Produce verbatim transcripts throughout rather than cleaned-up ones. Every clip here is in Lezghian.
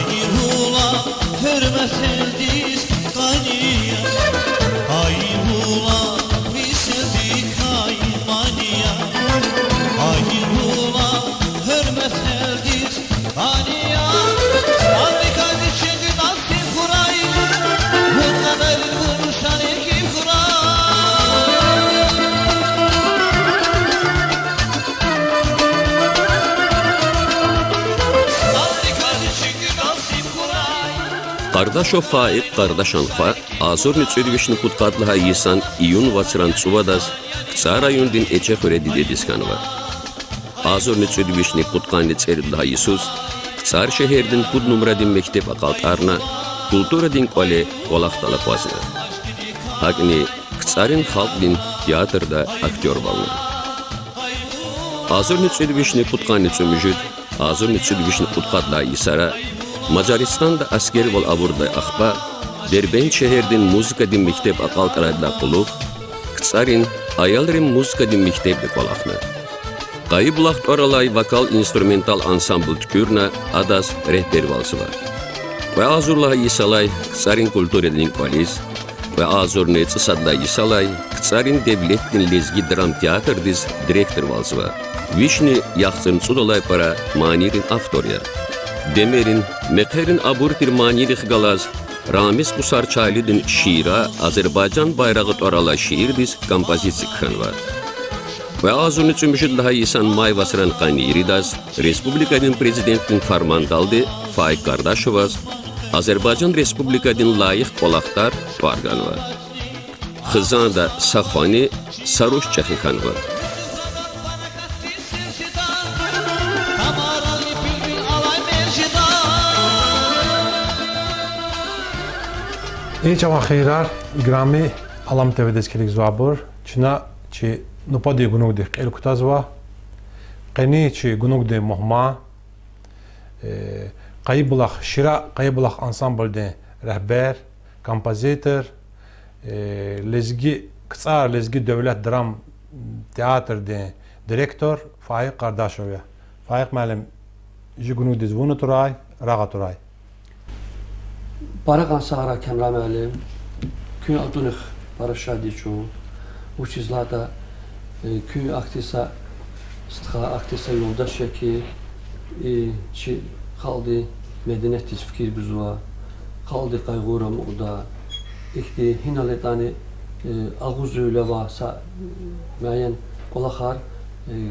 Гьула гьуьрметлидиз къани я, гьула мисилдикай мани я, гьула гьуьрметлидиz къани я, садикай вичик насиб хьурай, вун кьадар гуруша рикӀи хьурай. Къардашов Фаикь Къардашан хва агъзурни кӀуьд вишни пудкъад лагьай йисан июнь вацран цӀувадаз КцӀар райондин Эчехуьре дидедиз хьанва. Агъзурни кӀуьд вишни пудкъанни цӀерид лагьай йисуз КцӀар шегьердин пуд нумрадин мектеб акьалтӀарна, культурадин кӀвале кӀвалахдал акъвазна. ГьакӀни КцӀарин халкьдин театрда актёрвална. Агъзурни кӀуьд вишни пудкъанни цӀемуьжуьд, агъзурни кӀуьд вишни пудкъад лагьай йисара Мажаристанда аскервал авурдалай ахпа Дербент шегьердин музыкадин мектеб акьалтӀарайдалай кьулухъ КцӀарин аялрин музыкадин мектебда кӀвалахна. Къайибулах тӀвар алай вокал-инструментал ансамбль туькӀуьрна, адаз регьбервалзава. Кьве агъзур лагьай йисалай КцӀарин культурадин кӀвализ, кьве агъзурни цӀусад лагьай йисалай КцӀарин девлетдин лезги драм театрдиз директорвалзава. Вишни яхцӀурни цӀудалай пара манийрин автор я. Демерин, мехъерин абур тир манийрихъ галаз Рамиз Къусарчалидин Шиира Азербайжан байрагъ тӀвар алай шиирдиз композиция кхьенва. Кьве агъзурни цӀемуьжуьд лагьай йисан май вацран къанни иридаз республикадин президентдин фармандалди Фаикь Къардашоваз Азербайжан Республикадин лайих кӀвалахдар тӀвар ганва. Хизанда са хвани са руш чӀехи хьанва. И чӀаван хийирар, играми Алам ТВ-диз килигзавайбур, чна чи нубатдин гунугдихъ кьил кутазва. Къенин чи гунугдин мугьман, э, Къайибулах, Шира Къайибулах ансамблдин регьбер, композитор, э, лезги, КцӀар лезги девлет драм театрдин директор Фаикь Къардашов я. Фаикь муаллим, чи гунугдиз вун атурай, рагъ атурай. Пара кьван сагърай, Камран муаллим. Куьн атунихъ пара шад я чун. Вучиз лагьайтӀа, э, куьн ахьтин са стха, ахьтин са юлдаш я хьи, э, чи халкьдин медениятдиз фикир гузва, халкьдин къайгъура амукьда, ихьтин гьинал ятӀани, э, агъузуьвиляй авай са муайян кӀвалахар, э,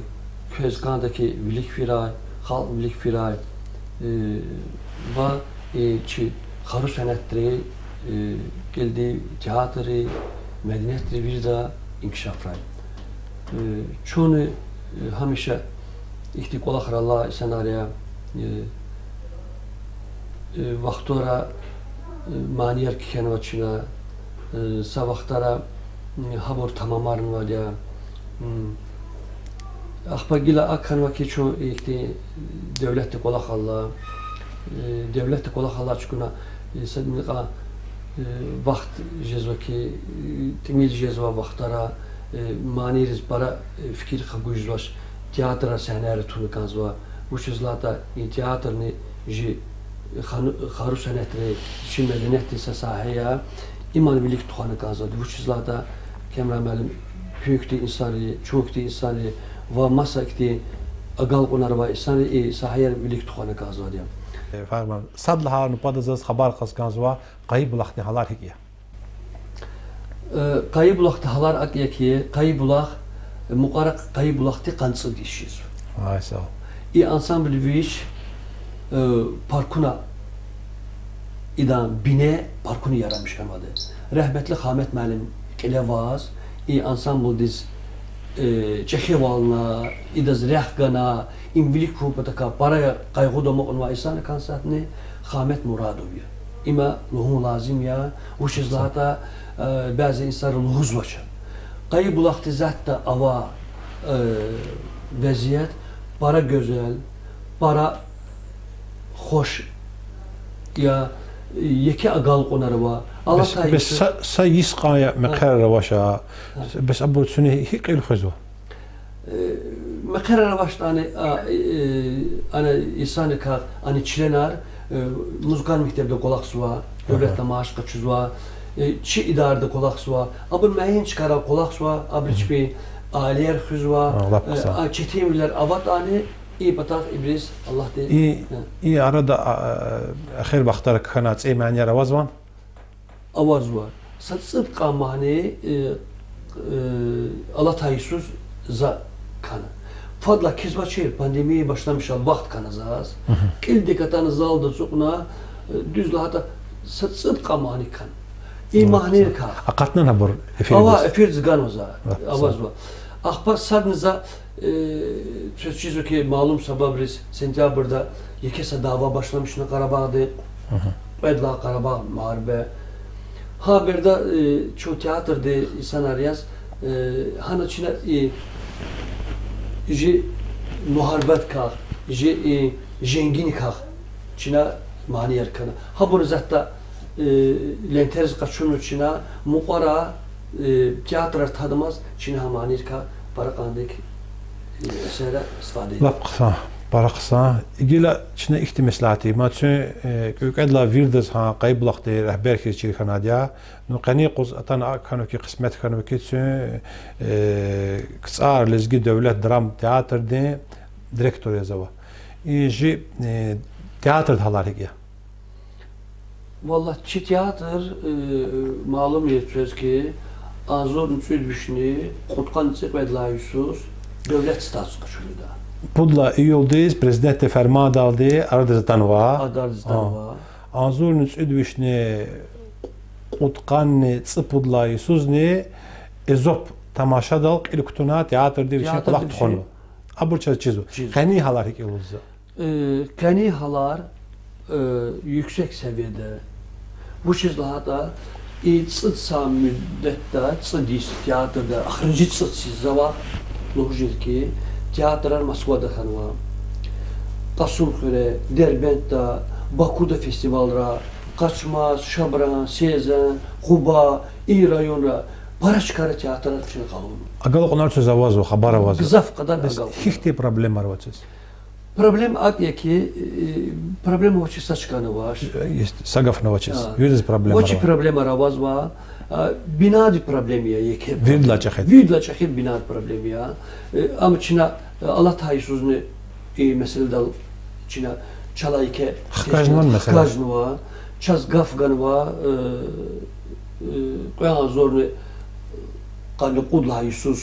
квез кӀанда хьи вилик фирай, халкь вилик фирай, э, ва, э, чи хару сенятри, э, кьилди театрри, медениятри вирида инкишафрай. Э, чунни, э, гьамиша ихьтин кӀвалахрал алай инсанар я, э, э, вахтара, э, манияр кхьенва чна, э, са вахтара, м, гьабур тамамарнавайди я. М, ахпа гила акӀ хьанва хьи чун ихьтин девлетдин кӀвалахал алай, э, девлетдин кӀвалахал алай чукӀуна, э, са мукьва, э, вахт жезва хьи, э, тӀимил жезвай вахтара, э, манийриз пара, э, фикир хгуз жезвач, театрар, сегьнейра туна кӀанзава. Вучиз лагьайтӀа и театрни чи хан-, хару сенятри, чи медениятдин са сагьа я, иман вилик тухвана кӀанзавайди. Вучиз лагьайтӀа, Камран муаллим, куьн хьтин инсанри, чун хьтин инсанри ва маса ихьтин агалкьунар авай инсанри и сагьаяр вилик тухвана кӀанзавайди я. Э, Фагьман, сад лагьай нубатда заз хабар кьаз кӀанзава, Къайибулахдин гьалар гьикӀ я? Э, Къайибулахдин гьалар акӀ я хьи, Къайибулах, э, мукьвара Къайибулахдин къанни цӀуд йис жезва. Ай, сагъ ул. И ансамбль вич, э, паркуна, идан бине паркуна ярамиш хьанвайди. Рагьметлу Гьамет муаллим кьиле аваз, и ансамблдиз, э, чӀехи авуна, идаз рехъ гана, им вилик хьун патахъай пара къайгъуда амукьнавай инсан я кӀанзавайди. Гьамет Мурадов я. Има лугьун лазим я, вучиз лагьайтӀа, э, бязи инсанри лугьузвач. Къайибулахдин исятда авай, э, везият пара гуьзел, пара хуш я, еке агалкьунар ава. Алатай са, са йис кьван я мехъерар авач. Бес абур куьне гьикӀ кьил хуьзва? Э, мехъерар авачтӀани, а, э, ана инсанрикай, ана членар, Э, музыкальный мектебда кӀвалахзава, девлетдин маач къачузва, э, чи идарада кӀвалахзава, абур муайян чкайрал кӀвалахзава, абуру чпин аилаяр хуьзва, э, а четинвилер аватӀани, и патахъ ибуруз Аллагьди, и, э, и арада, а, а, эхир вахтара кхьена цӀийи манияр авазвани? Авазва. Са цӀуд кьван мани, э, э, алатай йисуз за кхьена. Фадлай кхьизвачир, пандемия башламишай вахт хьана заз. Кьилдик атана залда ацукьна, э, дуьз лагьайтӀа, са цӀуд кьван мани кхьена. И манийрикай. Акъатнани абур эфирдиз? Ава, эфирдиз ганва за, авазва. Ахпа садни за, э, квез чизва хьи, малум сабабриз сентябрда еке са дава башламишна Къарабагъдин. Кьвед лагьай Къарабагъ мугьариба. Гьа береда, э, чун театрдин инсанар яз, э, гьана чна и жи мугьарибаткахъ, жи и женгиникахъ чна манияр кхьена. Гьабур затда, э, лентериз къачунва чна, мукьвара, э, театрар тадамаз чна гьа манийрикай пара кьван дек, э, эсерра истифада. Лап хъсан, пара хъсан. Гила чна ихьтин меслят ийима, чун, э, кӀуьд-кӀуьд лагьай виридаз гьа Къайи булахда регьбер хьиз чир хьанвайди я. Ну, къени юкъуз атана акӀ хьанва хьи, къисмет хьанва хьи, чун, э, КцӀар лезги девлет драм театрдин директор яз ава. И жи, э, театрдин гьалар гьикӀ я? Валлагь, чи театр, э, малум я квез хьи, агъзурни кӀуьд вишни кьудкъанни цӀикьвед лагьай йисуз девлет статус къачуна. Пуд лагьай июлдиз президентдин фермандалди арадиз атанва. Арадиз атанва. Агъзурни кӀуьд вишни кьудкъанни цӀипуд лагьай йисузни Эзоп тамашадал кьил кутуна театрди вичин кӀвалах тухванва. Абур чаз чизва. Къенин гьалар гьикӀ я лугьуз за? Э, къенин гьалар, э, юксек севияда. Вучиз лагьайтӀа, и цӀуд сан муьддетда, цӀуд йис театрда, эхиримжи цӀуд йис завай лугьуз жеда хьи, театрар Москвада хьанва, Кьасумхуьре, Дербентда, Бакуда фестивалра, Къачмаз, Шабран, Сезен, Къуба, и районра, пара чкайра театрар чна къалурнава. Агалкьунар квез авазва, хабар авазва? Гзаф кьадар агалкьунар. Гьихьтин проблемаяр ава квез? Проблема акӀ я хьи, э, проблема авачиз са чкани авач. Э, са гафни авачиз. Виридаз проблемаяр ава. Вичин проблемаяр авазва, а, бинадин проблема я еке. Виридалай чӀехи. Виридалай чӀехи бинадин проблема я. Э, амма чна, э, алатай йисузни и месэладал чна чалай еке хкажнава месэла. Хкажнава, чаз гаф ганва, э, э, кьве агъзурни къанни кьуд лагьай йисуз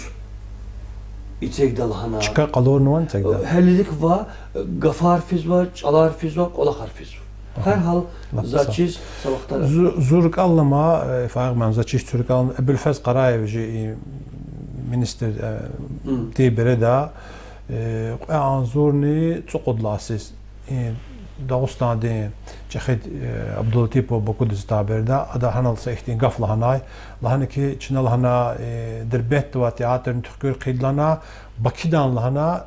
и цегда лагьана. Чка къалурнавани цегда? Гьелелиг ва, э, гафар физва, чӀалар физва, кӀвалахар физва. Гьар гьал, заз чиз са вахтара. Зу-, зун рикӀел алама, э, Фаикь муаллим, заз чиз зун рикӀел алама, Абулфез Къараев жи и министр, э, тир береда, э, кьве агъзурни цӀукьуд лагьай йисуз, э, Дагъустандин чӀехиди, э, Абдулатипов Бакудиз атай береда, ада гьанал са ихьтин гаф лагьанай, лагьана хьи, чна лагьана, э, Дербентда авай театрни туькӀуьр хъийида лагьана, Бакудани лагьана,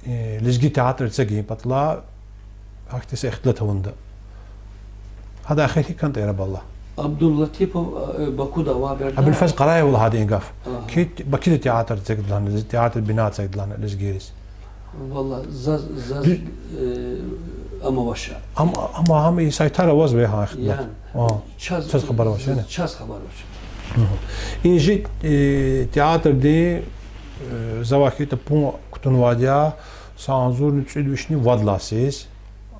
э, лезги театр эцигин патал гьахьтин са ихтилат авунда. Гьада эхир гьикӀ хьана тӀвар ава балла? Абдулатипов, э, Бакуда авай береда? Абулфез Къараев лагьайди и гаф. Хьи Бакуда театр эцигда лагьана, театр бина эцигда лагьана лезгийриз. Валлагь, заз, заз, э, ам авач. Ам, ам, ам и сайтар авазва гьа ихтилат. Чаз хабар авач, яни? Чаз хабар авач. И жи, э, театрди, э, завай хьайитӀа пун кутунвайди я са агъзурни кӀуьд вишни вад лагьай йисуз,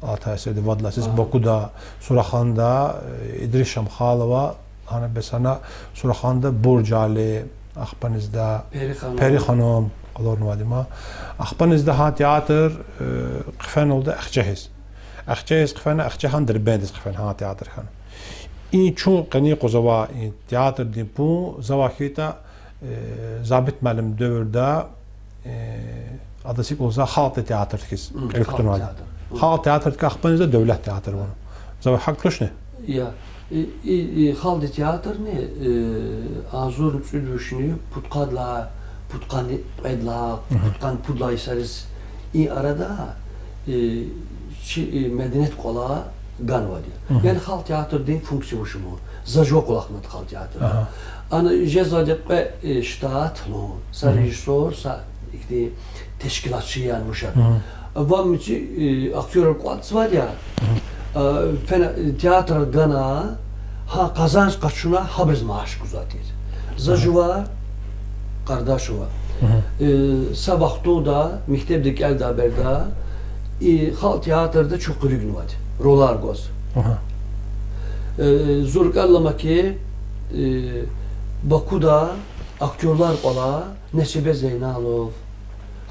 алатай йисуз, вад лагьай йисуз Бакуда, Сураханда, э, Идрис Шамхалова, гьана бес гьана Сураханда Буржали, ахпанизда Пери Ханум къалурнавайди ма. Ахпанизда гьа театр, э, хъфеналда Ахцегьиз. Ахцегьиз хъфена, Ахцегьан Дербентдиз хъфена, гьа театр хьана. И чун къенин юкъуз авай и театрдин пун завай хьайитӀа, э, Забит муаллимдин девирда, э, адаз икӀ лугьузва халкьдин театр хьиз кьил кутунвайди. Халкьдин театр. Халкьдин театрдикай ахпанизда девлет театр авуна. Завай гьакӀ тушни? Я, и, и, и халкьдин театрни, э, агъзурни кӀуьд вишни пудкъад лагьай, пудкъанни кьвед лагьай, пудкъанни пуд лагьай йисариз и арада, э, чи, э, меденият кӀвале ганвайди я. Яни халкьдин театрдин функция вуч ама? За жува кӀвалахнавайди халкьдин театрда. Ана жезвайди кьве, э, штат, ну, са режиссёр, са ихьтин тешкилатчи яни вуч я. Ва мици, э, актёрар кӀватӀзавайди я. Фена театр гана, гьа къазанч къачуна, гьабуруз мааш гузвай тир. За жува, къардаш ава. Э, са вахтунда мектебда кӀелдай береда и халкь театрда чун къуьруьнвайди, ролар гваз. Э, зун рикӀел алама хьи, э, Бакуда актёрлар кӀвале Несибе Зейналов,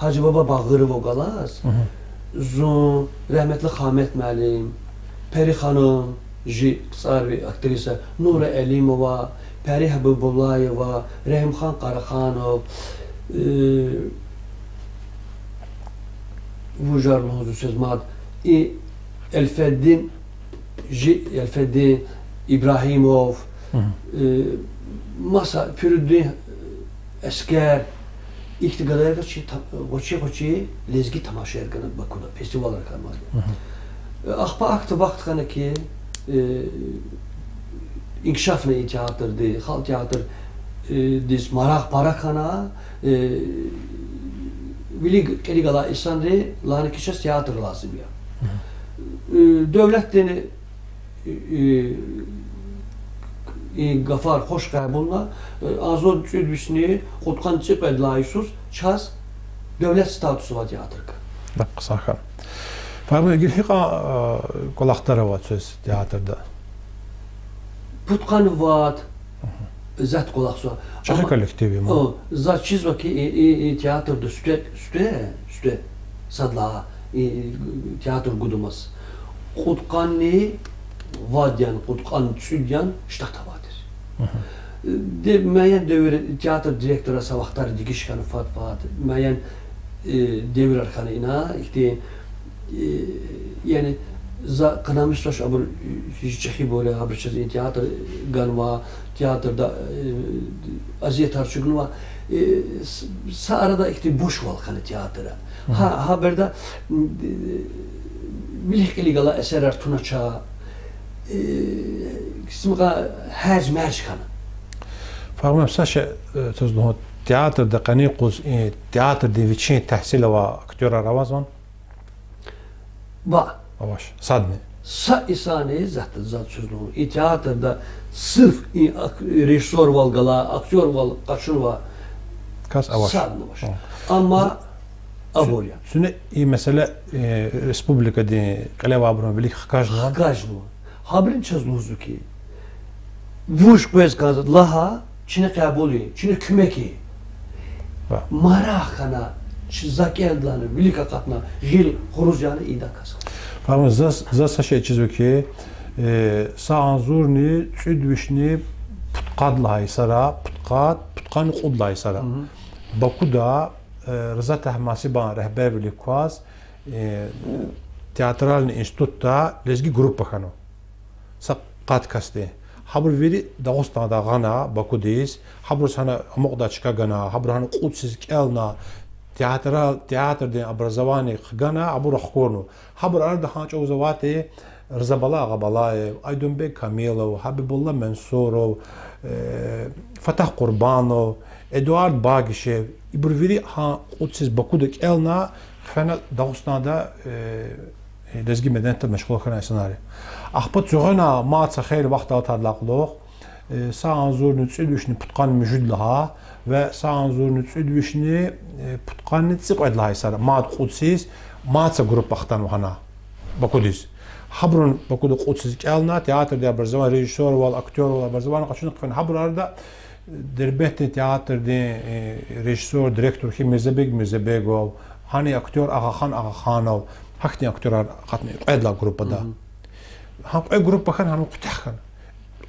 Гьажибаба Багъырова галаз, зун, рагьметлу Ханмет муаллим, Пери ханум, чи цӀарви актриса Нура Элимова, Пери Гьабибуллаева, Рагьимхан Къараханов, э, вужар лугьузва сез мад, и Эльфеддин, чи Эльфеддин Ибрагьимов, э, маса Фируддин, э, Эскер, ихьтин гадаяр галаз чи та-, гъвечӀи-гъвечӀи лезги тамашаяр гана Бакуда, фестивалар хьанвайди. Э, ахпа ахьтин вахт хьана хьи, э, инкишафна и театрди, халкь театр, э, диз марагъ пара хьана, э, вилик кьилик алай инсанри лагьана хьи чаз театр лазим я. Э, девлетдини, э, и гафар хуш кьабулна, э, агъзурни кӀуьд вишни кьудкъанни цӀикьвед лагьай йисуз чаз девлет статус авай театр хьана. Хъсан хьана. Фагьим, гила гьикьван, э, кӀвалахдар ава квез театрда? Пудкъанни вад, зат кӀвалахзава. ЧӀехи коллектив я ман. Заз чизва хьи, и, и, и театрда сифте, сифте, сифте сад лагьай, и, и театр гудамаз кьудкъанни вад яни кьудкъанни цӀуд яни штат авайди тир. Де, муайян девирда театр директорар са вахтара дегиш хьана фад-фад, муайян, э, девирар хьана ина, ихьтин, э, яни за къанамишзавач абур, э, чӀехибур я, абуру чаз и театр ганва, театрда, э, азиятар чӀугунва, э, с-, са арада ихьтин бушвал хьана театрда. Гьа, гьа береда, э, вилик-кьилик алай эсерар тунач, э, ксмикьа гьярж-мярж хьана. Фагьим, са шей, э, квез лугьун, театрда къенин юкъуз, э, театрдин вичин тагьсил авай актёрар авазвани? Ва авач, садни. Са инсанни затда, заз чиз лугьун, и театрда сифте и ак-, режиссёрвал галай, актёрвал къачунвай кас авач. Садни авач. Амма абур я. Чуьне и месэла, э, республикадин кьиле авайбурун вилик хкажнава. Хкажнава. Гьабуру чаз лугьузва хьи, вуж къвез кӀанзаватӀа лагь, чна кьабулин, чна куьмекин. Марагъ хьана, чи за кӀелдайла, вилик акъатна, гъил хуруз яна ийидай кас. Фагьим, заз, заз са шей чизва хьи, э, са агъзурни кӀуьд вишни пудкъад лагьай йисара, пудкъад, пудкъанни кьуд лагьай йисара Бакуда, э, Рза Тагьмасибан регьбервилик кваз, э, театральный институтда лезги группа хьана. Са къад касдин. Гьабур вири Дагъустанда гъана, Бакудиз, гьабуруз гьана амукьдай чка гана, гьабуру гьана кьуд йисуз кӀелна, театра-, театрдин образование хгана, абур ахкурна. Гьабурун арада гьа чӀавуз авайтӀи Рзабала Агъабалаев, Айдунбек Камилов, Гьабибулла Мансуров, э, Фатагь Къурбанов, Эдуард Багишев, ибур вири гьа кьуд йисуз Бакуда кӀелна, хъфена Дагъустанда, э, лезги медениятда машгъул хьана инсанар я. Ахпа цуьгъуьна мад са хейлин вахт алатайдалай кьулухъ, э, са агъзурни кӀуьд вишни пудкъанни муьжуьд лагьай ва са агъзурни кӀуьд вишни, э, пудкъанни цӀикьвед лагьай йисара мад кьуд йисуз мад са группа хтанва гьана Бакудиз. Гьабуру Бакуда кьуд йисуз кӀелна, театрдин образование, режиссёрвал, актёрвал образование къачуна хъфена. Гьабурун арада Дербентдин театрдин, э, режиссёр, директор хьи Мирзабег Мирзабегов, гьана актёр Агъахан Агъаханов, гьахьтин актёрар акъатна кьвед лагьай группада. Гьа кьве группа хьана, гьана куьтягь хьана.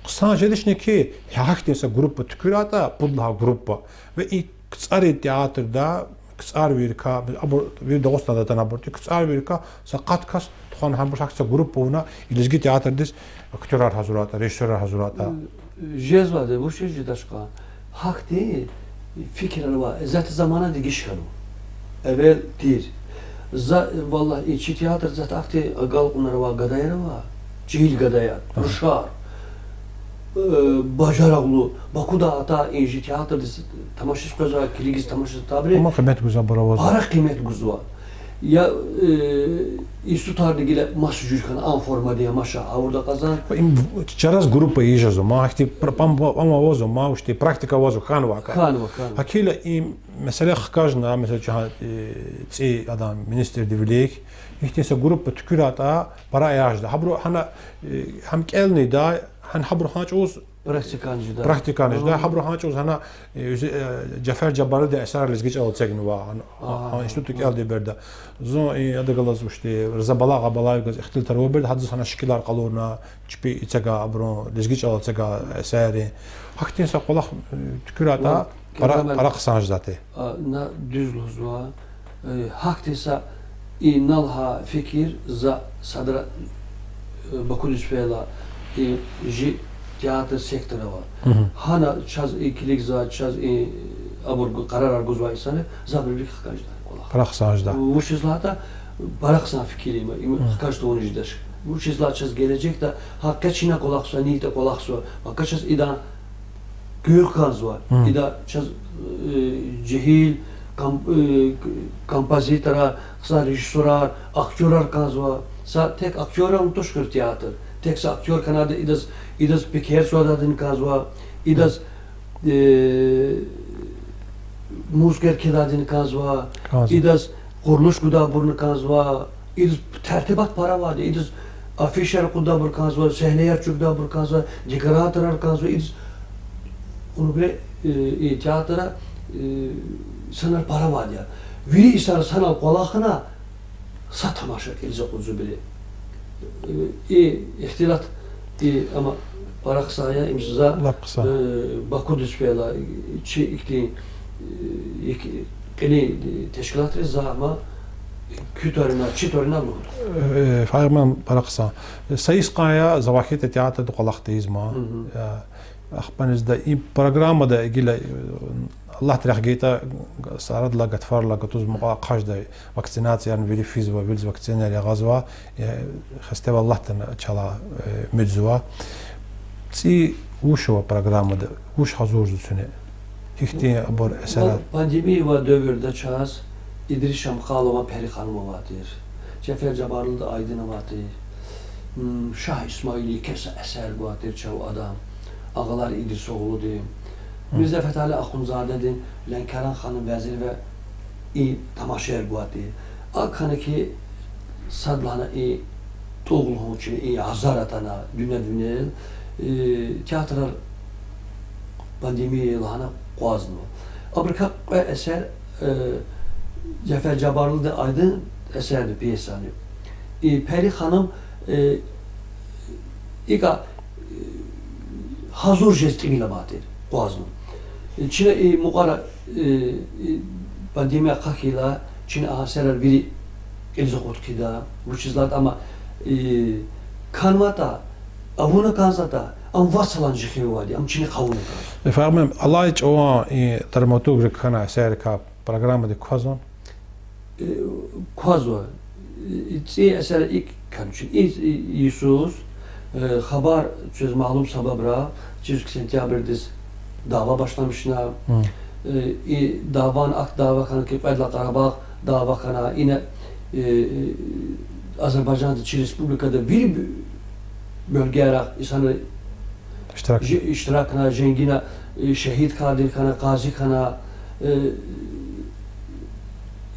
Хъсан жедачни хьи, гьахьтин са группа туькӀуьрайтӀа, пуд лагьай группа. Ва и КцӀарин театрда, КцӀарвийрикай, абур вири Дагъустанда атанвайбур тир, КцӀарвийрикай са къад кас тухвана, гьабур гьахьтин са группа авуна, и лезги театрдиз актёрар гьазурайтӀа, режиссёрар гьазурайтӀа. Жезвайди вуч я жедачкъа? Гьахьтин фикирар ава, исятда замана дегиш хьанва. Эвел тир. За, валлагь, и чи театр исятда ахьтин агалкьунар ава, гадаяр ава, жегьил гадаяр, рушар, э, бажарагълу, Бакуда атай, и чи театрдиз тамашиз къвезвай, килигиз тамашиз атайбуру. Амма къимет гузвайбур ава. Пара къимет гузва. Я, э, институтарни гила маса жуьре хьана, ам формада я, машин гъавурда акъвазна. Им чараз группа ийиз жезва, ма гьахьтин пр-, пам-, пам авазва, ма вучтин практика авазва, хьанва гьакӀ. Хьанва, хьанва. ГьакӀ хьайила и месэла хкажна, месела, чан, э, цӀи адан министрдин вилик, ихьтин са группа туькӀуьрайтӀа, пара ая жеда. Гьабуру гьана, э, гьам кӀелни ийида, гьана гьабуру гьа чӀавуз практикани жеда. Практикани жеда. Гьабуру гьа чӀавуз гьана, э, уьз-, э, Жафар Жаббарлудин эсерар лезги чӀалал эцигнава, гьана, а, институтда кӀелдайбур береда. Зун и адан галаз вучтин, Риза Балагъ Абалаевгаз ихтилатар авурбур, гьадаз гьана шикилар къалурна, чпи эцигай абурун, лезги чӀалал эцигай эсеррин. Гьахьтин са кӀвалах, э, туькӀуьрайтӀа, пара, пара хъсан жезвайди я. А, на дуьз лугьузва. Э, гьахьтин са инал гьа фикир за садра, э, Бакудиз фейила, и жи театр сектор ава. Гьана чаз и килигзавай, чаз и абур гу-, къарарар гузвай инсанри, за абурун вилик хкажда кӀвалах. Пара хъсан жеда. Вучиз лагьайтӀа, пара хъсан фикир я им, им хкаж тавуниз жедач. Вучиз лагьайтӀа чаз гележегда гьа къе чна кӀвалахзава, ни ятӀа кӀвалахзава, ва къе чаз идан гуьгъ кӀанзава. Идан чаз, э, жегьил ком-, э, композиторар, хъсан режиссёрар, актёрар кӀанзава. Са тек актёрарни туш хуьр театр. Тек са актёр хьанайтӀа идаз, идаз пекер цадайдини кӀанзава, идаз, э, музыка кхьидайдини кӀанзава, идаз къурулуш гудайбурни кӀанзава, идаз тертибат пара авайди я, идаз афишаяр акъуддайбур кӀанзава, сегьнеяр чугвайбур кӀанзава, декораторар кӀанзава, идаз, вуна гуьре, э, и театрда, э, инсанар пара авайди я. Вири инсанар санал кӀвалахна, са тамаша кьилиз акъудзавайбур я. Э, и ихтилат, и, ама, пара хъсан я, им за, э, Бакудиз фейила, чи ихьтин, э, кьилин тешкилатриз за ама куь тӀварунал, чи тӀварунал лугьуда. Э, Фагьим, пара хъсан. Са йис къан я за вахитӀа театрда кӀвалах тийизва. Э, ахпа низ да и программада гила, э, Аллагьди рехъ гайитӀа, сарадлай, гатфарилай гатуз мукьва ахъа жеда, вакцинациярни вири физва, вилиз вакцинаяр ягъазва, э, хестевал алатна чалай, э, умуд жезва. ЦӀи вуч ава программада, вуч гьазур жезва куьне? Гьихьтин абур эсерар? Пандемия авай девирда чаз Идрис Шамхалован Пери ханум авай тир. Жафар Жаббарлудин Айдун авай тир. М, Шагь Исмаилан еке са эсер гвай тир чав адан, Агъалар Идрисоглудин. Мирзе Фетали Ахунзадедин Ленкеран ханум Везирова, и тамашаяр гвай тир. АкӀ хьана хьи, садлагьана и тӀугъ лугьун чна, и азар атана дуьнья-дуьньядал, э, театрар пандемия лагьана акъвазнава. Абурукай кьве эсер, э, Жафар Жаббарлудин Айдун эсерни, пьесани. И Пери ханум, э, икӀа, э, гьазур жез тӀимил амай тир, акъвазнава. Чна и мукьвара, э, и пандемия ахъа хьайила, чна а эсерар вири кьилиз акъуд хъийида, вучиз лагьайтӀа ама, э, кӀанзаватӀа, авуна кӀанзаватӀа, ам вацлан жихивайди, ам чна хъувуна кӀанзава. Э, Фагьим, алай чӀаван и драматургрик хьанвай эсеррикай программадик квазвани? Э, квазва. Э, цӀийи эсерар икӀ квазвач. И, и, йисуз, э, хабар, квез малум сабабрай, цӀийи сентябрдиз дава башламишна. Э, и давани, ахьтин дава хьана хьи, кьвед лагьай Къарабагъ дава хьана, ина, э, Азербайжанда, чи республикада вири бёлгейрай инсанри иштиракна, женгина, э, шегьид кардин хьана, къази хьана, э,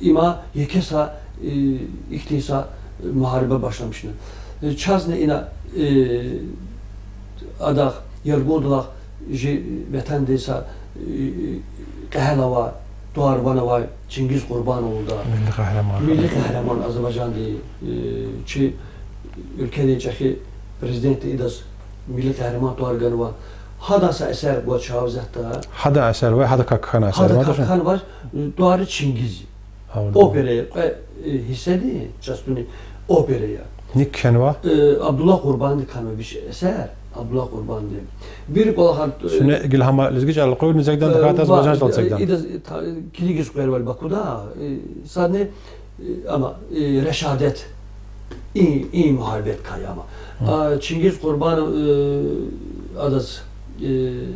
има еке са, э, ихьтин са мугьариба башламишна. Э, чазни ина, э, адахъ, Яргундалахъ, чи ветендин са, э, кьегьал авай, тӀвар-ван авай Чингиз Къурбанов лугьуда. Милли къагьриман. Милли къагьриман Азербайжандин, э, чи уьлкведин чӀехи президентди идаз милли къагьриман тӀвар ганва. Гьадан са эсер гваз чав исятда. Гьадан эсер ва гьадакай кхьенвай эсер ва? Гьадакай кхьенвай, э, тӀвар Чингиз. Опера я, кьве, э, гьисседи, частуни опера я. Ник кхьенва? Э, Абдуллагь Къурбанди кхьенва вич эсер, Абдуллагь Къурбанди. Вири кӀвалахар, э, суне гила гьам лезги чӀалал къуьрни эцигдан тахьайтӀа, азербайжан чӀалал эцигдан. Идаз, э, килигиз къвервал Бакуда, э, садни, э, ама, э, Решадет, и, и мугьарибеткай ама. А, Чингиз Къурбанов, э, адаз, э,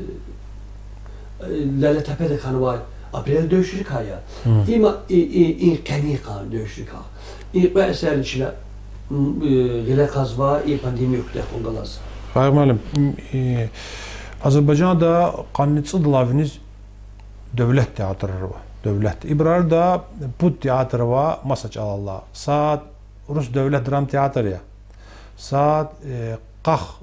Лелетепеда кхьенвай, Апрелдин девшрикай я. Има и, и, и къенин къан девшрикай. И кьве эсерни чна, м, э, гъиле кьазва и пандемия хьтин хьун галаз. Файи муаллим, м, и, Азербайжанда къанни цӀудалай виниз девлет театрар ава. Девлет. Ибурарда пуд театр ава маса чӀалал алай. Сад рус девлет драм театр я. Сад, э, къах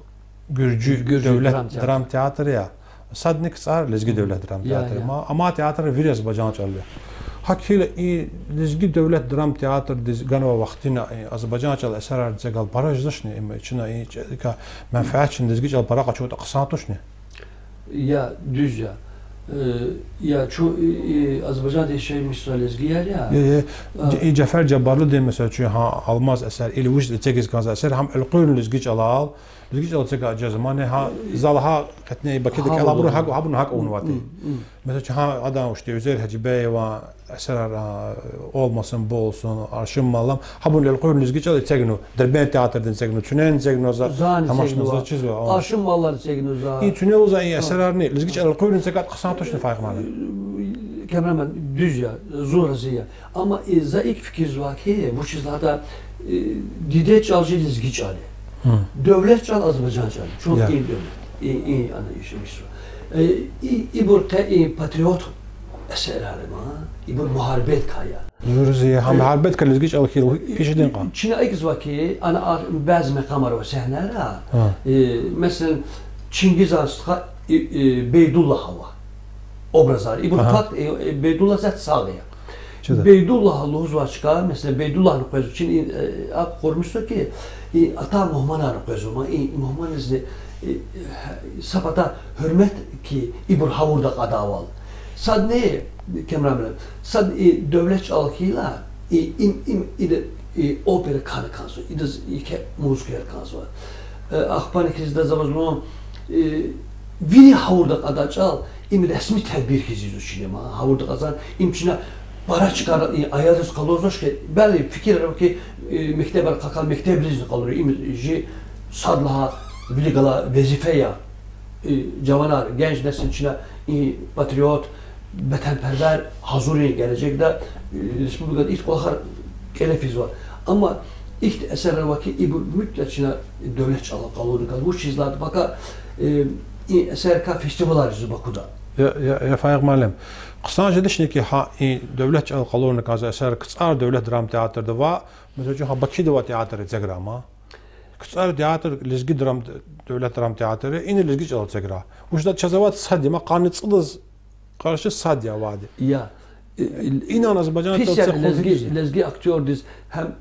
гуьржуь девлет драм театр я. Садни КцӀар лезги девлет драм театр я. Ма, амай театрар вири азербайжан чӀалал я. ГьакӀ хьайила и лезги девлет драм театрдиз ганвай вахтунда, э, азербайжан чӀалал эсерар эцигайла пара жезвачни, им чна и чӀ-, ка менфят чна лезги чӀал пара къачуртӀа хъсан тушни? Я, дуьз я. Э, я, чун, и, и, Азербайжанда яшамиш жезвай лезгияр я. Э, э, А. Ж-, и Жафар Жаббарлудин, месела, чун гьа Алмаз эсер, или вучиз эцигиз кӀанзавай эсер, гьам элкъуьрни лезги чӀалал, лезги чӀалал эцигайла жезва, мани гьа, за лагьай кьетӀен и Бакуда кӀелайбуру гьакӀ, гьабурни гьакӀ авунвайди. Месела, чун гьа адан учитель Гьажибееван эсерар, а, Олмасун, бу олсун, Аршин маллам, гьабурни элкъуьрни лезги чӀалал эцигнава, Дербент театрдин эцигнава, цуьнени эцигнава за, Зани тамашна эцигнава, за чизва, а. Аршин маллам эцигнава за. И цуьнел за и эсерарни лезги чӀалал элкъуьрни эцигайла хъсан тушни, Файи муаллим? Камерамен, дуьз я, зун рази я. Амма и за икӀ фикирзава хьи, вучиз лагьайтӀа, э, диде чӀал чи лезги чӀал я. Девлет чӀал азербайжан чӀал я. Чун и девлет, и, и ана яшамиш жезва. Э, и, ибур къе и патриот эсерар я, ибур мугьарбеткай я. Зун рази я, гьа мугьарбетка лезги чӀал хьайила пишедин кьван. Чна икӀ ийизва хьи, ана а бязи макьамар ва сегьнера, э, месела, Чингизан стха, и, и, Бейдуллагь ава. Образар. Ибур пак, э, э, Бейдуллагь зат сагъ я. Бейдуллагь лугьузвай чка, месела, Бейдуллагьни къвезва, чна, э, акӀ къурмишзава хьи, и атай мугьманарни къвезва, ма и мугьманризни, э, са пата гьуьрмет хьи, ибур гъавурда кьадайвал. Садни, камерамен, сад и девлет чӀал хьайила, и, им, им, ида, и опера кхьена кӀанзава, идаз еке музыкаяр кӀанзава. Э, ахпани хьиз, за ваз лугьун, э, вири гъавурда кьадай чӀал, им ресми тедбир хьиз ийизва чна, ма, гъавурда кьазва, им чна пара чкайра, и, аялриз къалурзавач хьи, бязи фикирар ава хьи, э, мектебар къакъал, мектебризни къалура, им чи сад лагьай вилик галай везифе я. Э, жаванар, генж несил чна, и, патриот, ватанпервер гьазурин гележегда, э, республикада ихьтин кӀвалахар кӀеле физва. Амма ихьтин эсерар ава хьи, ибур муьтӀа чна девлет чӀалал къалурна кӀанзава. Вучиз лагьайтӀа пака, э, и эсеррикай фестивалар жезва Бакуда. Я, я, я, Файи муаллим, хъсан жедачни хьи, гьа и девлет чӀалал къалурна кӀанзавай эсер КцӀар девлет драм театрда ва, месела, чун гьа Бакуда авай театр эциграй, ма. КцӀар театр лезги драм, девлет драм театр я, ина лезги чӀалал эциграй. Вучиз лагьайтӀа чаз авайди сад я, ма, къанни цӀудаз къарши сад я авайди. Я. Э, инал азербайжан чӀал пис я, лезги, лезги актёрдиз гьам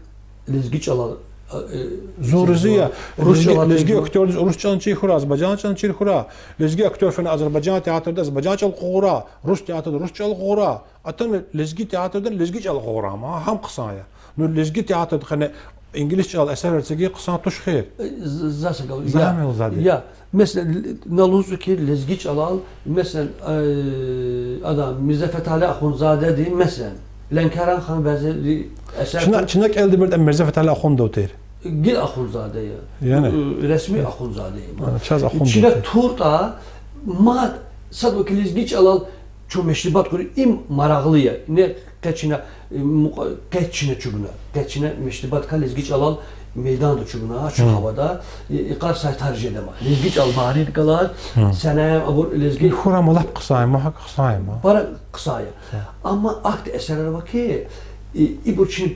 лезги чӀалал, э, зун рази я, рус чӀалал лезги актёрдиз урус чӀални чир хьурай, азербайжан чӀални чир хьурай. Лезги актёр фена азербайжан театрда азербайжан чӀал къугъурай, рус театрда рус чӀал къугъурай. Атана лезги театрда лезги чӀал къугъурай, ма, гьам хъсан я. Ну, лезги театрдин къене инглис чӀалал эсерар эцигун хъсан туш хьи. Э, з-, за са гаф, за я, гьамил зад я. Я, месела, на лугьузва хьи, лезги чӀалал, месела, э, ада, Мирза Фетали Ахунзадеди, месела, Ленкаран хан везирди эсер. Чна, чна кӀелдайбуру Мирза Фетали Ахундов тир. Гила Ахунзаде я. Яни? Э, ресми Ахунзаде я. А, чаз Ахундов тир. Чна туртӀа, мад, сад вакай лезги чӀалал чун мешрибат хьурай, им марагълу я. Не къе чна, э, мукь-, къе чна чӀугуна. Къе чна мешрибатрикай лезги чӀалал мейданда чӀугуна, ачух гьавада, и, йикъар сайтар жеда ма. Лезги чӀал магьарридик галаз, сенем, абур лезги. Хьурай ма, лап хъсан я ма, гьакӀ хъсан я ма. Пара хъсан я. Амма ахьтин эсерар ава хьи, и, ибур чна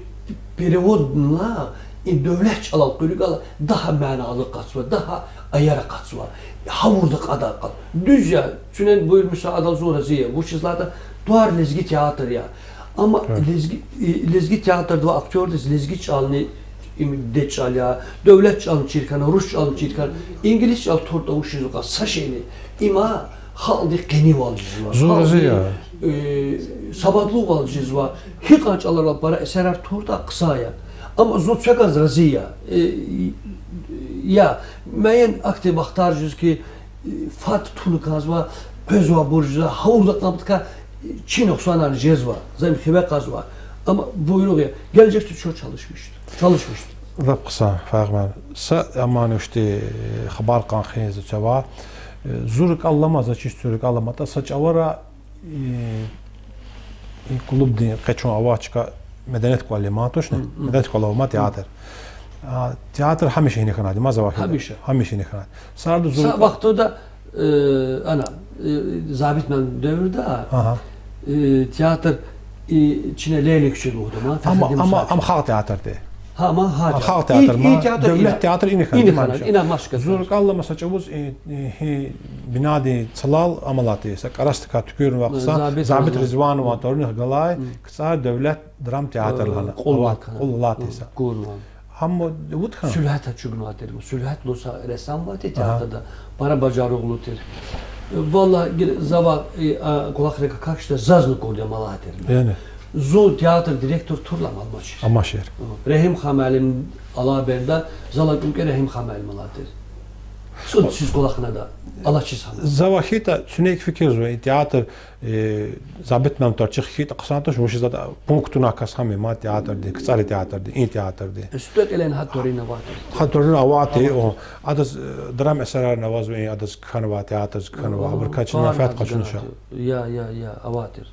переводна, и девлет чӀалал къуьригала дагъа маналу къачузва, дагъа аяр къачузва. Гъавурда кьадай кьад. Дуьз я, цуьнен буюрмишзавай адал зун рази я. Вучиз лагьайтӀа тӀвар лезги театр я. Амма лезги, и, лезги театрда авай актёрдиз лезги чӀални, им диде чӀал я, девлет чӀални чир хьана, рус чӀални чир хьана, инглис чӀал туртӀа вучиз лагьайтӀа са шейни, има халкьдин къенивал жезва. Зун рази я. Э, сабадлувал жезва. Гьикьван чӀаларал пара эсерар туртӀа хъсан я. Амма зун цвеказ рази я. Э, я, муайен ахьтин вахтар жез хьи, э, фад туна кӀанзава, къвезвайбур жезва, гъавурда кьабдакай, э, чи нукьсанар жезва, за им хиве кьазва. Амма буйругъ я, гележегда чун чалишмиш, чалишмиш. Лап хъсан, Фагьман. Са амани вучтин, э, хабар кьан хизва чавай. Э, зун рикӀел алама, за чиз, зун рикӀел аламатӀа, са чӀавара, э, И клубдин къе чун авай чка меденият кӀвал я ман, тушни? Меденият кӀвал ава ман театр. А, театр гьамиша гьина хьанвайди я ман завай хьайила. Гьамиша. Гьамиша гьина хьанвайди. Садрани зун... Са вахтунда, э, ана, э, Забит муаллимдин девирда, э, театр, э, чна Ленин куьчеда лугьуда ман, амма, Фахриддин Мусаевич. Амма халкь театрди. Гьа, амма гьа театр. Халкь театр, и, и ман, театр девлет театр ина хьанвайди я ман. Ина хьанвайди, ина ман. Зун рикӀелай маса чӀавуз, э, э, гьи бинадин цлал амалатӀа са кӀарасдикай туькӀуьрна вахъсан, Забит Ризванован. Забит Ризванован тӀварунихъ галай КцӀар девлет драм театр лагьана. Кьул алатӀа са. Гьам вуд хьана? Сулгьат чӀугунвай тир, Сулгьат лугьуз са рессам авай тир театрда, пара бажаругълу тир. Валлагь, гила завай, э, а, кӀвалахрик акахьда, зазни акурди я ам алай тир. Яни? Зун театр директор турла ам амачир. Амачир. Регьим хан муаллим алай береда, залай кӀункӀи Регьим хан муаллим алай тир. ЦӀуд йисуз кӀвалахнавайда, алачиз гьана. Завай хьайитӀа, цуьне икӀ фикирзава, и театр, э, Забит муаллимдин тӀварцихъ хьайитӀа хъсан туш, вучиз лагьайтӀа пунктунай кас гьам я ман театрдин, КцӀарин театрдин, и театрдин. Стекьелен гьа тӀварунин авай тир. Гьа тӀварунин авай тир, о. Адаз, э, драм эсерарни авазва, и адаз кхьенвай, театрдиз кхьенвай, абурукай чна менфят къачунач. Я, я, я, авай тир.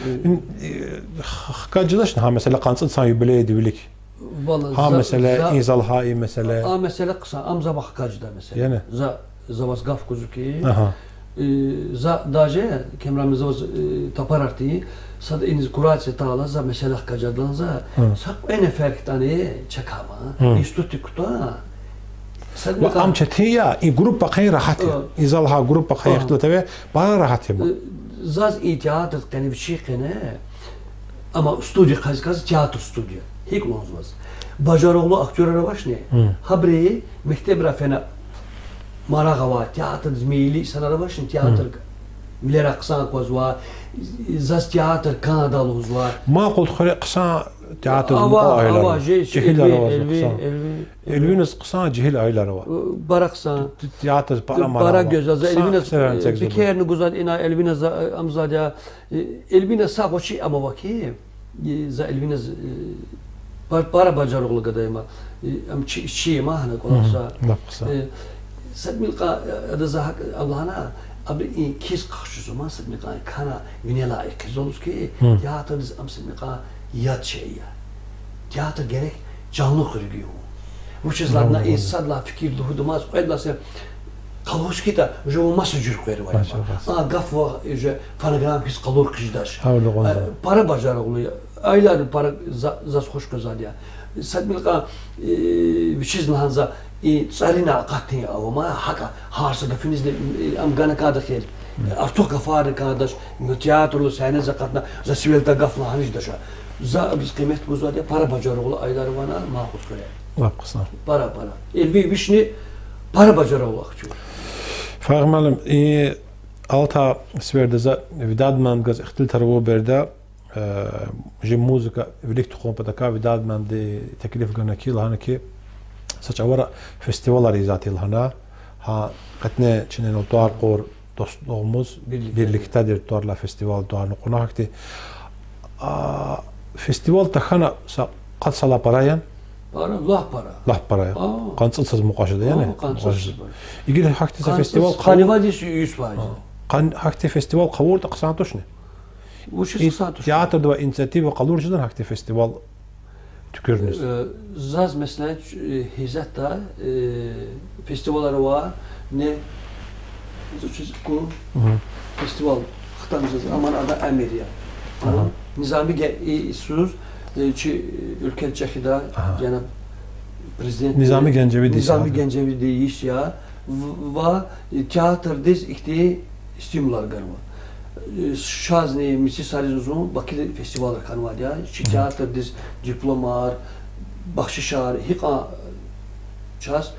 Ин, э, х-, хкаж жедачни гьа месэла, къанни цӀуд йисан юбилейдин вилик? Валлагь, гьа месэла, за-, и зал гьа, и месэла. А месэла хъсан, ам завай хкаж жедай месэла. Яни? За, за ваз гаф гузва хьи. Агьа. Э, за даже, Кемран, за ваз, э, тапарар тир, сад иниз куратсия тайила, за месэла хкаж жедалди за, са кьве нефер хьтин чакай ма, институтдик кута. Ва ам четин я, и группа хьайи регьят я. И зал гьа группа хьайи ихтилат авай, пара регьят я ма. Э, заз и театр къене вичи къене, амма студия къачуз кӀанзава, театр студия. ГьикӀ лугьузваз? Бажаругълу актёрар авачни? Гьабуру мектебра фена марагъ авай, театрдиз мейили инсанар авачни, театр вилера хъсан аквазва, заз театр кӀанда лугьузва. Макъул хуьре хъсан театрдиз мукьва аялар ава, жегьилар ава, Эльвиназ хъсан жегьил аялар ава. Пара хъсан. Театрдиз пара марагъ ава. Пара гуьзел, за Эльвиназ, пикерни гузвайди ина, Эльвиназ, э, ам зада, э, Эльвина са гъвечӀи ам ава хьи, э, за Эльвиназ, э, пар-, пара бажаругълу гада я ма, э, ам чи-, чи я ма гьана кӀвалахза. Э, са тӀимил кьван, э, адаз за гьакӀ лагьана, абуру и киз къахчузва ма, са тӀимил кьван кана винелай и киз лугьуз хьи, театрдиз ам са тӀимил кьван яд шей я. Театр герек жанлу хуьруьг я. Вучиз лагьайтӀа и сад лагьай фикир лугьудамаз, кьвед лагьай са къалуриз хьайитӀа, уже вун маса жуьре къвервай. А гаф ва уже фонограмма хьиз къалур хъижедач. Пара бажаругълу я. Аялар пара за-, заз хуш къвезвайди я. Са тӀимил кьван, э, вичиз лагьана за, и цӀарина акъатни ава ма, гьакӀа гьар са гафунизни, э, ам гана кӀанда хьи, артух гафарни кӀандач, ну, театрдиз, сегьнедиз акъатна, за сивелай гаф лагьаниз жедач. За абуруз къимет гузвайди я, пара бажаругълу аялар ава ана, макъул хуьре. Лап хъсан. Пара, пара. Эльвин вични пара бажаругълу актёр. Фагьим муаллим, и алатай сеферда за Видад муаллимдихъ галаз ихтилатар авур береда, э, жи музыка вилик тухун патал Видад муаллимди теклиф гана хьи, лагьана хьи, са чӀавара фестивалар ийизвай тир лагьана. Гьа, къенин чна инал тӀвар кьур, Дослугъмуз, бирликдедир тӀвар алай фестивал тӀварни кьуна гьахьтин. А, фестивал тахьана са къад йисалай пара яни? Пара, лап пара. Лап пара я. Къанни цӀуд йисуз мукьва жеда яни? Къанни цӀуд йисуз. Игила гьахьтин са фестивал къан-, гьахьтин фестивал хъувуртӀа хъсан тушни? Вучиз хъсан туш? Театрдивай инициатива къалуриз жедани гьахьтин фестивал туькӀуьрна? Э, заз, месела, э, гьизатда, э, фестивалар ава, не, заз чиз ку-, фестивал хтанва заз, аман ада Амир я. Низами Ге-, и, йисуз, э, чи, э, уьлкведа чӀехида, яни президент, Низами Генжевиди, Низами Генжевиди йис я, в-, ва, э, театрдиз ихьтин стимулар ганва. Э, чазни мици саризни зун Бакида фестивалар хьанвайди я, чи театрдиз дипломар, бахшишар, гьикьван чаз,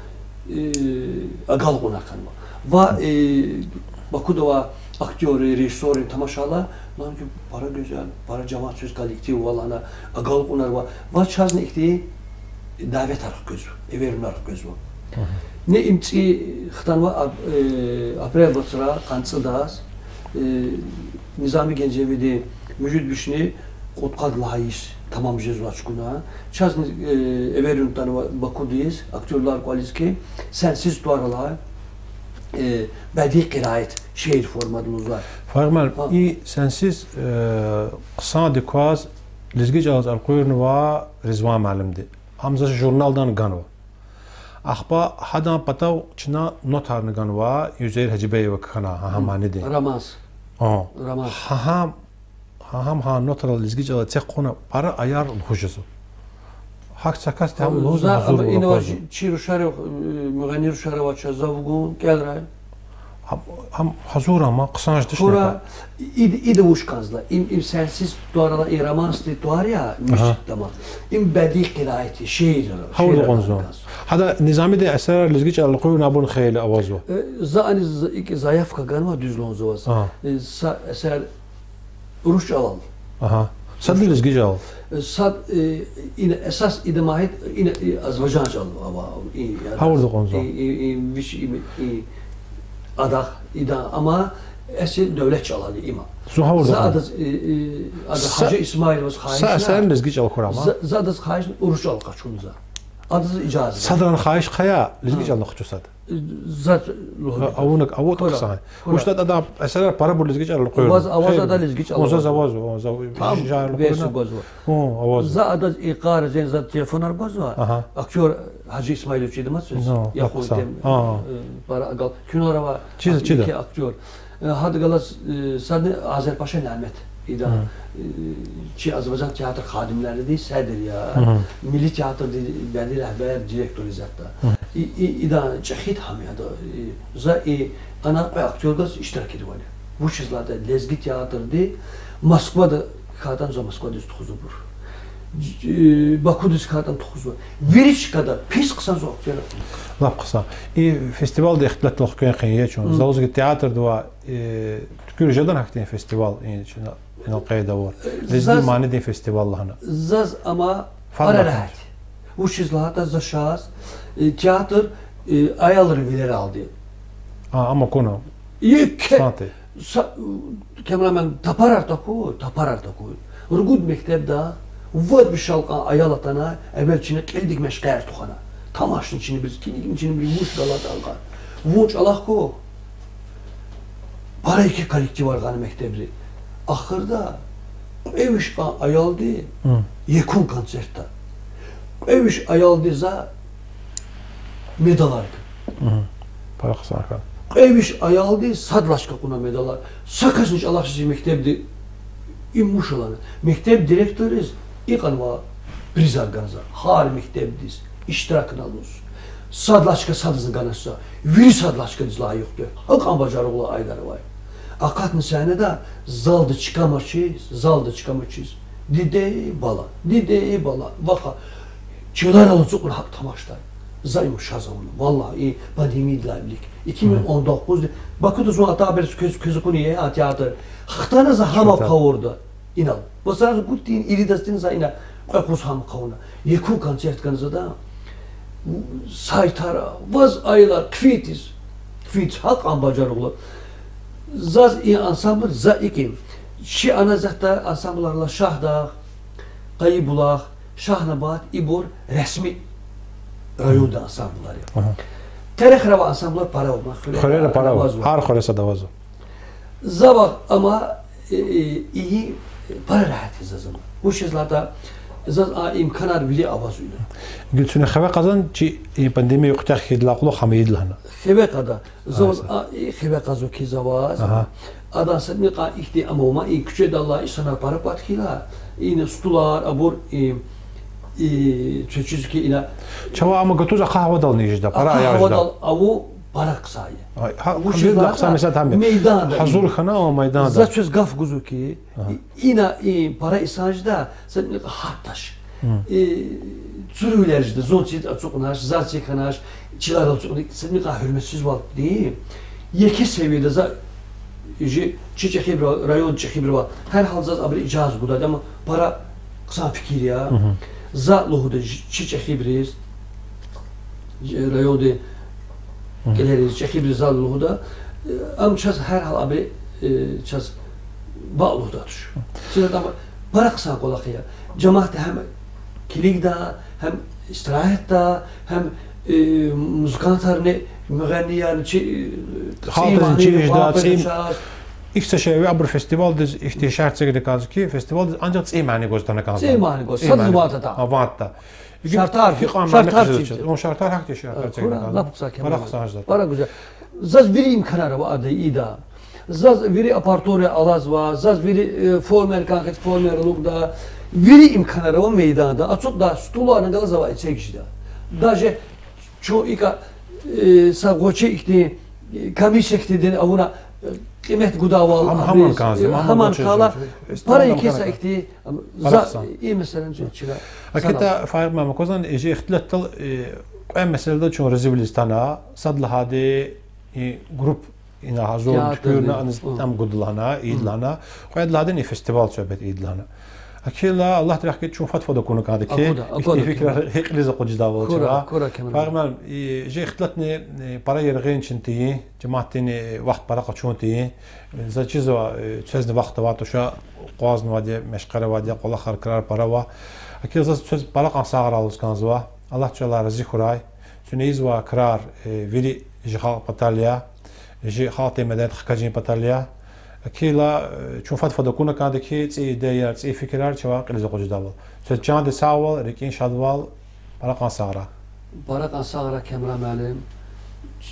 э, агалкьунар хьанва. Ва, э, Бакуда авай актёррин, режиссёррин тамашайла, лана хьи, пара гуьзел, пара жаван, чаз коллектив ава лагьана агалкьунар ава. Ва чазни ихьтин даветар хквезва, эверунар хквезва. Ни им цӀи хтанва ап-, э, апрель вацра, къанни цӀудаз, э, Низами Генжевиди муьжуьд вишни кьудкъад лагьай йис тамам жезва чукуна. Чазни, э, эверун атанва Бакудиз, актёрлар кӀвализ хьи, Сенсиз тӀвар алай, э, бадии къираат, шиир формада лугьузвай. Фагьим муаллим, и Сенсиз, э, хъсандик кваз лезги чӀалаз элкъуьрнава Ризван муаллимди. Ам за журналдани ганва. Ахпа гьадан патав чна нотарни ганва, Юзейир Гьажибеева кхьена гьа, гьа манидин. Романс. Романс. Гьа, гьа, гьа, гьам гьа нотарал лезги чӀалал эциг хъувуна пара аяр лугьуз жезва. ГьакӀ са касди гьам лугьуз За гьазур ам авуна инава квазва. чи, чи рушари, э, мугъенни рушари авачиз за вугун кӀелрай. Гьам, гьам гьазур ама, хъсан жеди Хура, шнека. ид-, ида вуч кӀанзава? Им, им Сенсиз тӀвар алай, и Романсдин тӀвар я, миш тама. Им бадии къираат я, шиир, Гьавурда шиир кӀанзава. Гьада Низамидин эсерар лезги чӀалал элкъуьрна абурни хейлин авазва. Э, за ани з-, икӀ заявка ганва, дуьз лугьун за ваз. Э, са эсер урус чӀалал. Садни лезги чӀалал. Э, сад, э, ина эсас ида магьид, ина, э, азербайжан чӀалал ава, и, я, Гьавурда кӀанзава. и, и, и, вич, и, и, адахъ, ида, амма эсил девлет чӀалал я има. Зун гьавурда За кӀанзава. адаз, э, э, адаз Са-, Гьажи Исмаиловаз са хайишна. эсерни лезги чӀалал хьурай ама. За, за адаз хайишна урус чӀалал къачун за. Адаз ижаза. Садрани хайиш хъая, лезги чӀалал къачу сад. За лугьуз. Авунак авуд Хура, хъсан. хура. Вучиз лагьайтӀа адан эсерар парабур лезги чӀалал элкъуьрна. Аваз, аваз Хейр. ада лезги чӀалал. Вун заз аваз, вун заз Там жагьил вес элкъуьрна. гвазва. Гьун, аваз. За адаз и кар зен за телефонар гвазва. Агьа. Актёр Гьажи Исмаилович идамаз вез. Ну, Яхун хъсан. тем, Агьа. э, пара агал. Кинорава Чиз, ак-, чида. ике актёр. Э, гьада галаз, э, садни Азерпаша Нямет. Ида, Мгм. э, чи Азербайжан театр хадимлериди седр я, Мгм. милли театрди бяди регьбер, директор язаватӀа. Мгм. И, и, ида чӀехид гьам я ада, и, за и ана кьве актёрдаз иштиракирвал я. Вучиз лагьайтӀа лезги театрди Москвада хьайитӀани за Москвадиз тухузва абур. Э, Бакудиз хьайитӀани тухузва. Вири чкада пис хъсан за актёр. Лап хъсан. И фестивалда ихтилатдал хквен хъийин я чун. Мгм. За лугьузва театрдивай, э, туькӀуьр жедани гьахьтин фестивал, и чна инал къейд авур. Лезги Заз, манидин фестивал лагьана. заз ама Фан пара лагьана. регьят. Вучиз лагьайтӀа за шаз, э, театр, э, аялрин вилералди. А, ама куна. Еке Санте. са-, камерамен тапарар таку, тапарар таку. Ругуд мектебда вад виш алкьван аял атана, эвел чна кьилдик машкъияр тухвана. Тамашни чинибуруз, килигни чинибуруз, вуч галатӀа алкьван. Вун чӀалахъ хьухь. Пара еке коллективар гъана мектебри. Ахирда кьве виш кьван аялди Мгм. екун концертда. Кьве виш аялди за медалар гана. Мгм. Пара хъсан хьана. Кьве виш аялди сад лачка кьуна медалар. Са касни чӀалахъ жезвай мектебди им вуч лагьана. Мектеб директорриз икьван призар гана за. Гьар мектебдиз иштиракна лугьуз. Сад лачка садазни ганач за. Вири сад лачкадиз лагьай югъ тир. Гьакьван бажарагълу аялар авай. Акъатна сагьнеда, залда чка амачиз, залда чка амачиз. Диде, бала, диде, бала, ваха. Чилерал ацукьна гьакӀ тамашдай. За им шаз авуна. Валлагь, и пандемиядилай вилик. Икимин он докъузди. Бакуда зун атай береда квез, квез акуна я а театр. Хтана за гьам хъавурда. Инал. Ва заз гуьтдин иридаз тин за ина кьве-кьуз гьам хъавуна. Екун концерт гана зада. Сайтара, ваз аялар хъфитиз. Хъфитиз, гьакьван бажарагълу. Заз и ансамбль за икӀ я. Чи ана затда ансамблар ала Шагьдагъ, Къайибуллагь, Шагьнабат, ибур ресми районда ансамблар я. Терехра авай ансамблар пара ава, хуьрера пара ава. Гьар хуьре сад авазва. Завай ама, э, э, и пара регьят я заз ама. Вучиз лагьайтӀа заз а имканар вири авазва ина. Гуьлсуьне, хиве кьазва чи и пандемия куьтягь хьайидалай кьулухъ гьам ийида лагьана? Хиве кьада. Заз а и хиве кьазва хьи заваз. Адан садни кьван ихьтин ама ама, и куьчедал алай инсанар пара пад хьайила, ина стулар, абур, и, и чечиз хьи ина. Чавай ама гатуз ахъа гьавадал ийиз жеда, пара аяр жеда. Ахъа гьавадал авун пара хъсан я. Вучиз лагьайтӀа мейданда гьазур хьана ама майданда. За квез гаф гузва хьи, ина и пара инсан жеда, садни кьван гьат таша. Цуьруьвилер жеда, зун цид ацукьнач, заз цик хьанач, чилерал ацукьна, садни кьван гьуьрметсизвалди. Еке севияда за жи чи чӀехибурал, район чӀехибурал, гьар гьал заз абуру ижаза гудайди, ама пара хъсан фикир я. За лугьуда жи чи чӀехибуриз, райондин кӀелериз, чӀехибуриз за лугьуда, ам чаз гьар гьал абуру, чаз ваъ лугьуда туш. Чиз ам пара хъсан кӀвалах я. Жемятди гьам килигда, гьам истирагьатда, гьам Э, музыкантарни, мугъенниярни чи, э, цӀийи мани чиз жеда, ван цӀийи къведа чаз. Ихьтин са шей ава, абуру фестивалдиз ихьтин шартӀ эцигда кӀанзава хьи, фестивалдиз анжах цӀийи мани гваз атана кӀанзава. ЦӀийи мани гваз, садаз ван ятӀа. А, ван ятӀа. ШартӀар, шартӀар чиз. Вун шартӀар, гьахьтин шартӀар эцигда кӀанзава. Пара хъсан жеда. Пара гуьзел. Заз вири имканар ава ада ийида. Заз вири аппаратура алазва, заз вири, э, формер кӀан хьайитӀа формер алукӀда, вири имканар ава мейданда, ацукьдай стуларни галаз авай эциг жеда. Даже чун икӀа, э, са гъвечӀи ихьтин, э, комиссия хьтинди авуна, э, къимет гудайвал, гьаман кӀанзава, гьаман кӀанзава, пара еке са ихьтин, за, и месэла чна. Акьван, Фагьим муаллим, аквазва, и чи ихтилатдал, э, кьве месэладал чун разивилиз атана, сад лагьайди, и групп ина гьазур туькӀуьрна, аниз ам гуда лагьана, ийида лагьана. Кьвед лагьайди и фестивал суьгьбет ийида лагьана. Акьван, Аллагьдин рехъ хьайитӀа, чун фад-фада акуна кӀанда хьи, ихьтин фикирар гьикьван кьилиз акъудиз жедайвал чара. Фагьим муаллим, и чи ихтилатни, э, пара яргъи чин тийин, жемятдин, э, вахт пара къачун тийин. Заз чизва, э, квезни вахт авай туш, акъвазнавайди я, машкъара авайди я, кӀвалахар, крар пара ава. Акьван, заз квез пара кьван сагърай лугьуз кӀанзава. Аллагь чалай рази хьурай. Куьне ийизвай крар, э, вири чи халкь патал я, чи халкьдин меденят хкажун патал я. Акьван, э, чун фад-фада акуна кӀанда хьи, цӀийи идеяр, цӀийи фикирар чавай кьилиз акъудиз жедайвал. Квез чандин сагъвал, рикӀин шадвал, пара кьван сагърай. Пара кьван сагърай, Камран муаллим.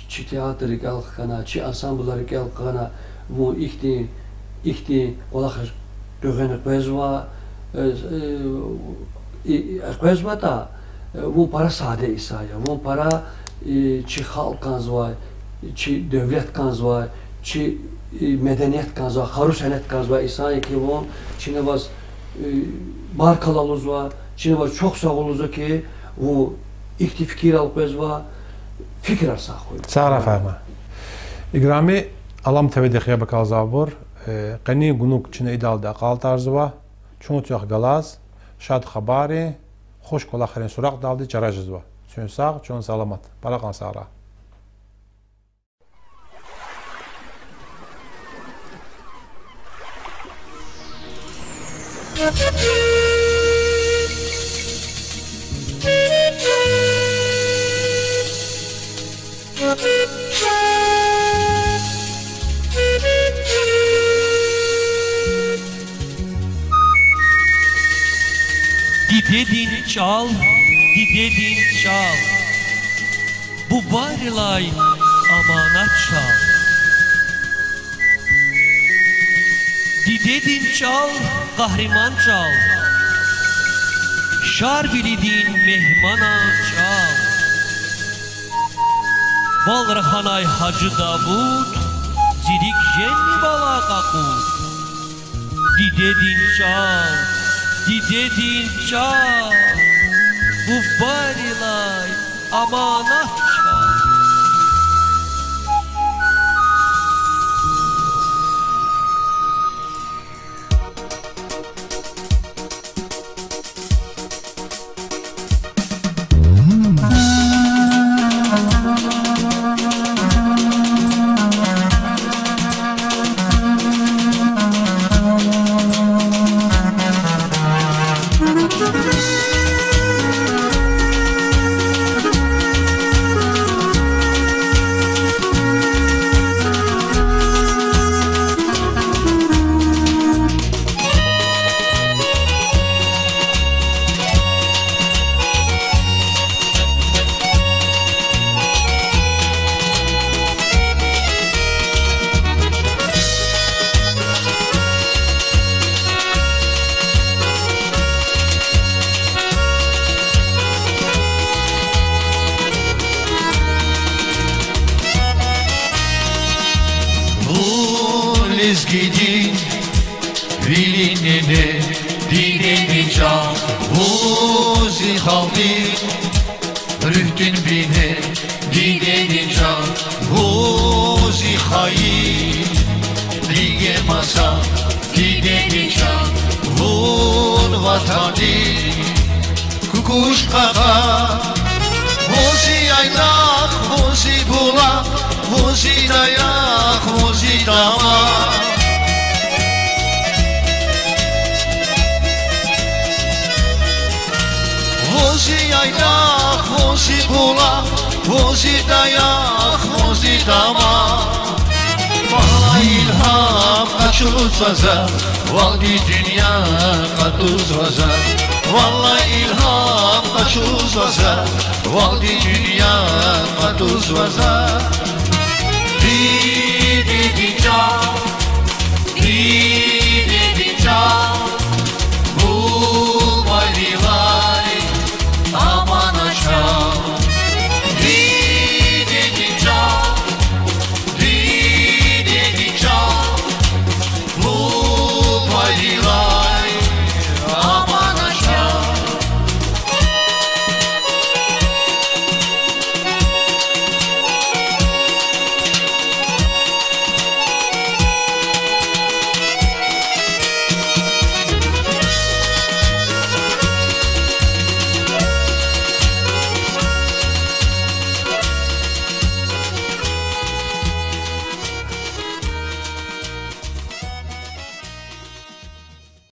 Чи театр рикӀел хкана, чи ансамблар рикӀел хкана, вун ихьтин, ихьтин кӀвалахар гуьгъуьна къвезва, э, э, и, и, къвезватӀа, э, вун пара саде инсан я, вун пара, э, чи халкь кӀанзавай, чи девлет кӀанзавай, чи, э, меденият кӀанзавай, хару сенет кӀанзавай инсан я хьи вун, чна ваз, э, баркалла лугьузва, чна ваз чухсагъул лугьузва хьи, вун ихьтин фикирар къвезва, фикирар сагъ хьуй. Сагърай, Фагьим. Играми Алам ТВ-дин хабар кӀелзавайбур, э, къенин гунуг чна идалди акьалтӀарзава, чун квехъ галаз шад хабаррин, хуш кӀвалахрин суракьдалди чара жезва. Чун сагъ, чун саламат. Пара кьван сагърай. Дидедин чӀал, дидедин чӀал. Бубайрилай аманат чӀал. Дидедин чӀал, къагьриман чӀал. Шарвилидин мегьманар чӀал. Вал раханай Гьажи Давуд, зи рикӀ жемми валай къакъуд. Дидедин чӀал, дидедин чӀал, бубайрилай аманат чӀал. Вун лезгидин вилин нене, дидедин чӀал, вун зи халкьдин руьгьдин бине, дидедин чӀал, вун зи хайи диге маса, дидедин чӀал, вун ватандин кукӀуш къакъа, вун зи яйнах, вун зи булах, вун зи даях, вун зи дамах. Вун зи яйнах, вун зи булах, Вун зи даях, вун зи дамах, валлагь, илгьам къачузва за, валди дуьнья кьатӀузва за, валлагь, илгьам къачузва за, валди дуьнья кьатӀузва за.